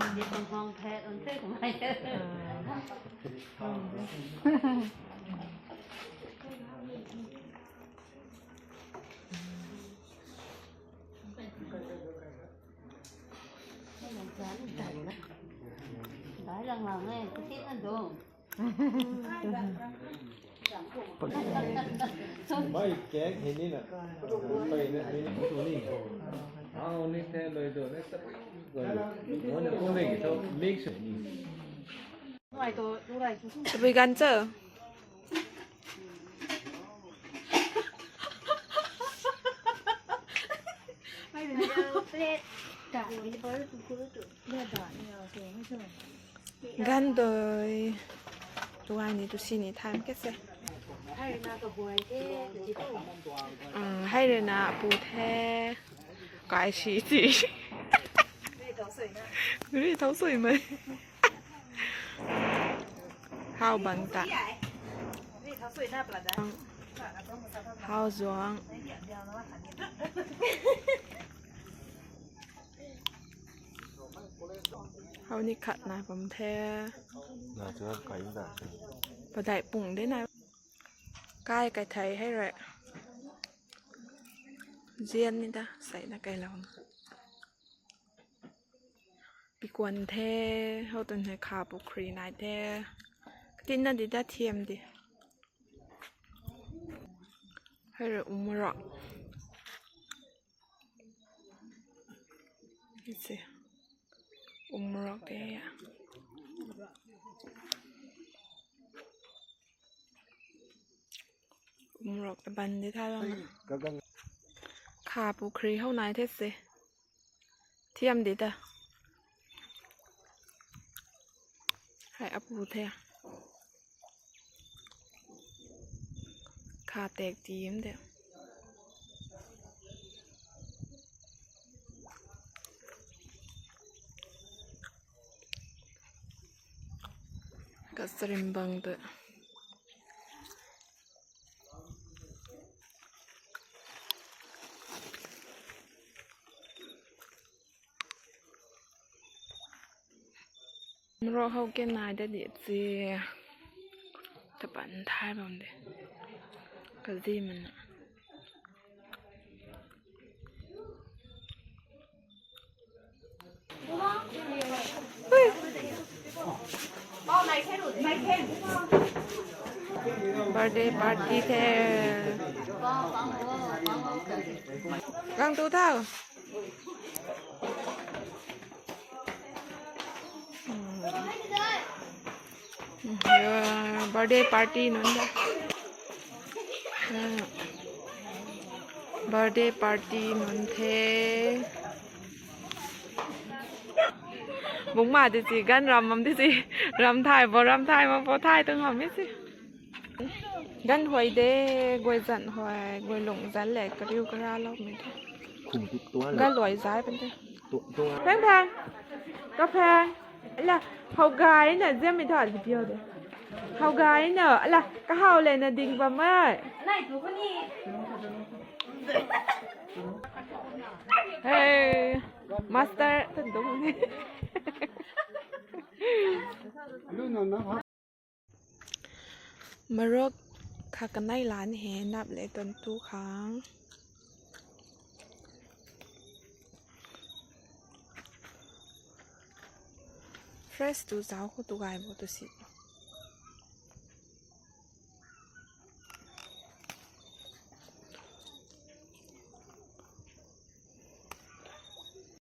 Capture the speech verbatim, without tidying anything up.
Di tuang hong phe, un se kumai. Dai lang lang e, kutit na do. Mai kek hei ni na. Pai na, ni na, ni na. Au ni the loi do, ni sa. Mo na kung ni ki to mix ni. Tabui gan cho. Gan doi. Tuai ni tu si ni tham ke se. Hai rui na apu the. Kai si ti. Ri thau sui mai. Hau bang ta. Hau zuang. Hau ni khat nai bam the. Na chuan kai da. Padai pung de na. Kai kai thei hei rui. Zian ni da, sai na kai lou. Pikuan the, hou tun hei kha pukhri nai the. Katin na di da thiam di. Hei rui umrok. Isi. Umrok de ya. Umrok ta ban de tha lana. Kha pukhri hou nai the se. Thiam di ta. Hai apu the. Kha tek tim de. Ka sarim bang te. Mrok hou ke nai da di chi. Tapan thai bam de. Ka zi mana. Birthday party the. Gang tu thau. Birthday party nunc da. Birthday party nunc the. Bung ma di si, gan ram mam di si. Ram thai bo, ram thai ma bo, thai tung ham di si. Gan huay de, guay zan huay, guay lung zan le, kariu kara lou mei the. Gan luay zai pan the. Pheng pheng. Ka pheng. Ala, hau gay na, ziam mi tha video de. Hau gay na, ala, ka hau le na ding bam e. Hey, master, tan dong ni. Marok kha kanei lan he nap le ton tu khang. Fresh tu zau khou tu gay bo tu si.